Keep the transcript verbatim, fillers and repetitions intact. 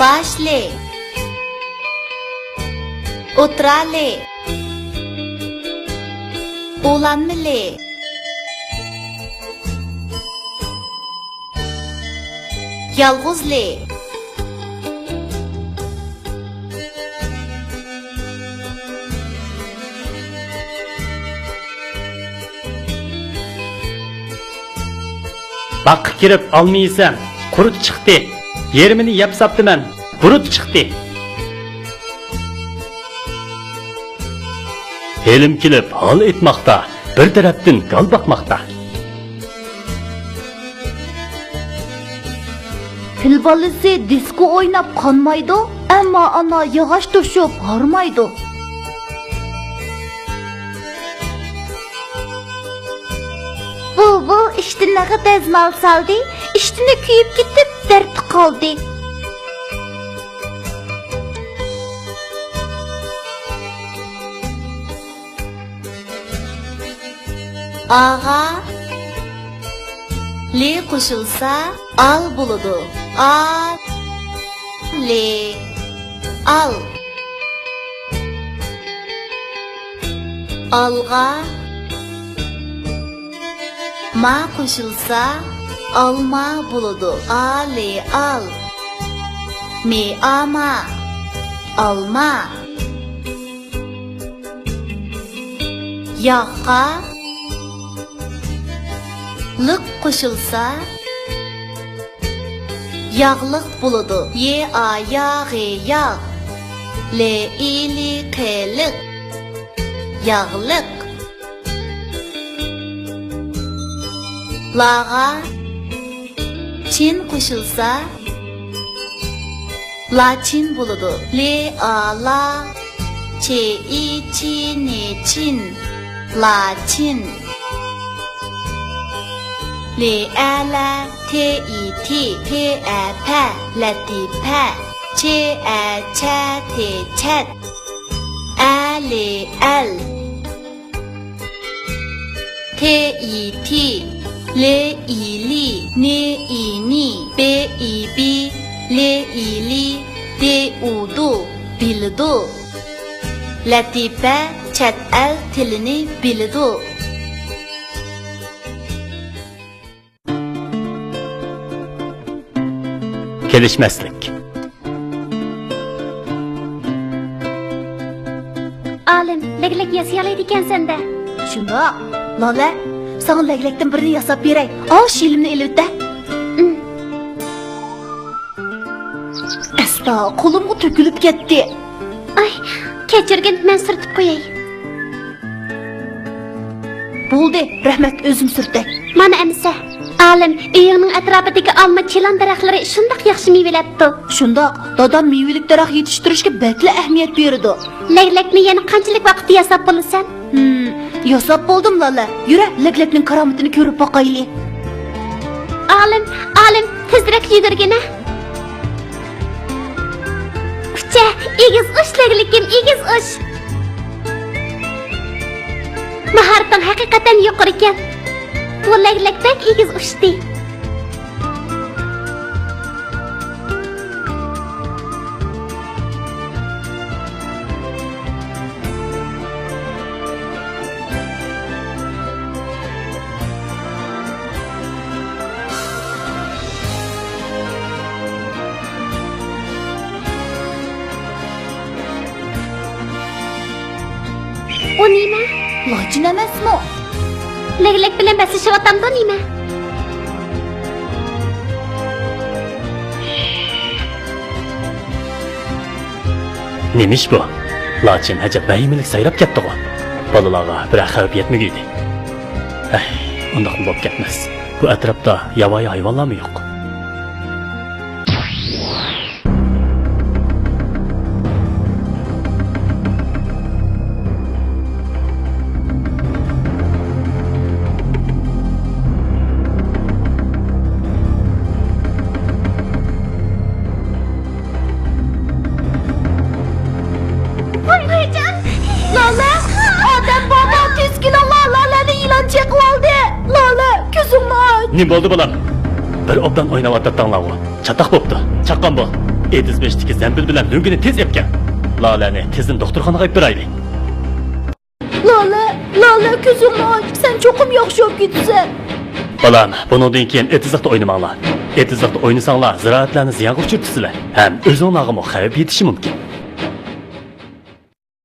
باشلى. ئوتتۇرالى. ئۇلانمىلى. يالغۇزلى. باغقا كىرىپ ئالما يېسەم، قۇرت چىقتى. يېرىمىنى يەپ ساپتىمەن، بۇرۇت چىقتى. ھېلىم كېلىپ ھال ئېيتماقتا، بىر تەرەپتىن گال باقماقتا. پىل بالىسى دىسكو ئويناپ قانمايدۇ، ئەمما ئانا ياغاچ توشۇپ ھارمايدۇ. بۇلبۇل ئىشتىنىغا دەزمال سالدى، ئىشتىنى كۆيۈپ كېتىپ دەردتە قالدى. ئاغا لى قوشۇلسا، ئال بولىدۇ. ئا، لى، ئال. ئالغا ما قوشۇلسا، ئالما بولىدۇ. ئا، لى، ئال. مى، ئا، ما. ئالما. ياغقا لىق قوشۇلسا، ياغلىق بولىدۇ. يې، ئا، يا، غې، ياغ. لې، ئى، لى، قې، لىق. ياغلىق. لاغا چىن قوشۇلسا، لاچىن بولىدۇ. لې، ئا، لا، چې، ئى، چى، نې، چىن. لاچىن. لې، ئە، لە، تې، ئى، تى، پې، ئە، پە، لەتىپە. چې، ئە، چە، تې، چەت. ئە، لې، ئەل. تې، ئى، تى، لې، ئى، لى، نې، ئى، نى، بې، ئى، بى، لې، ئى، لى، دې، ئۇ، دۇ، بىلىدۇ. لەتىپە چەت ئەل تىلىنى بىلىدۇ. كېلىشمەسلىك. ئالىم، لەگلەك ياسىيالايدىكەنسەن-دە. شۇنداق. لالە، ساڭا لەگلەكتىن بىرنى ياساپ بېرەي. ئاۋۇ شىلىمنى ئېلىۋېتە. ئىم. ئەستا، قولۇمغا تۆكۈلۈپ كەتتى. ئاي، كەچۈرگىن، مەن سۈرتۈپ قوياي. بولدى، رەھمەت، ئۆزۈم سۈرتەي. مانا ئەمىسە. ئالىم، ئۆيۈڭنىڭ ئەتراپىدىكى ئالما، چىلان دەرەخلىرى شۇنداق ياخشى مېۋىلەپتۇ. شۇنداق، دادام مېۋىلىك دەرەخ يېتىشتۈرۈشكە بەكلا ئەھمىيەت بېرىدۇ. لەگلەكنى يەنە قانچىلىك ۋاقىتتا ياساپ بولىسەن؟ ھىم، ياساپ بولدۇم، لالە. يۈرە، لەگلەكنىڭ كارامىتىنى كۆرۈپ باقايلى. ئالىم، ئالىم، تېزرەك يۈگۈرگىنە. ئۇچە، ئېگىز ئۇچ، لەگلىكىم، ئېگىز ئۇچ. ماھارىتىڭ ھەقىقەتەن يۇقىرىكەن. بۇ لەگلەك بەك ئېگىز ئۇچتى. ئۇ نېمە؟ لاچىن ئەمەسمۇ؟ لەگلەك بىلەن بەسلىشىۋاتامدۇ نېمە؟ نېمىش بۇ؟ لاچىن ئەجەب ۋەھىمىلىك سايراپ كەتتىغۇ. بالىلارغا بىرەر خەۋپ يەتمىگۈيدى. ھەي، ئۇنداقمۇ بولۇپ كەتمەس. بۇ ئەتراپتا ياۋايى ھايۋانلارمۇ يوق. ۋاي، ۋايجان! لالە! ئادەم بارمۇ؟ تېز كېلىڭلار، لالەنى يىلان چېقىۋالدى! لالە، كۆزۈڭنى ئاچ! نېمە بولدى، بالام؟ بىر ئوبدان ئويناۋاتاتتىڭلارغۇ. چاتاق بوپتۇ. چاققان بول. ئېتىز بېشىدىكى زەمبىل بىلەن لۆڭگىنى تېز ئېلىپ كەل. لالەنى تېزدىن دوختۇرخانىغا ئېلىپ بېرەيلى. لالە، لالە، كۆزۈڭنى ئاچ، سەن چوقۇم ياخشى بولۇپ كېتىسەن. بالام، بۇنىڭدىن كېيىن ئېتىزلىقتا ئوينىماڭلار. ئېتىزلىقتا ئوينىساڭلار، زىرائەتلەرنى زىيانغا ئۇچرىتىسىلەر ھەم ئۆزۈڭلارغىمۇ خەۋپ يېتىشى مۇمكىن.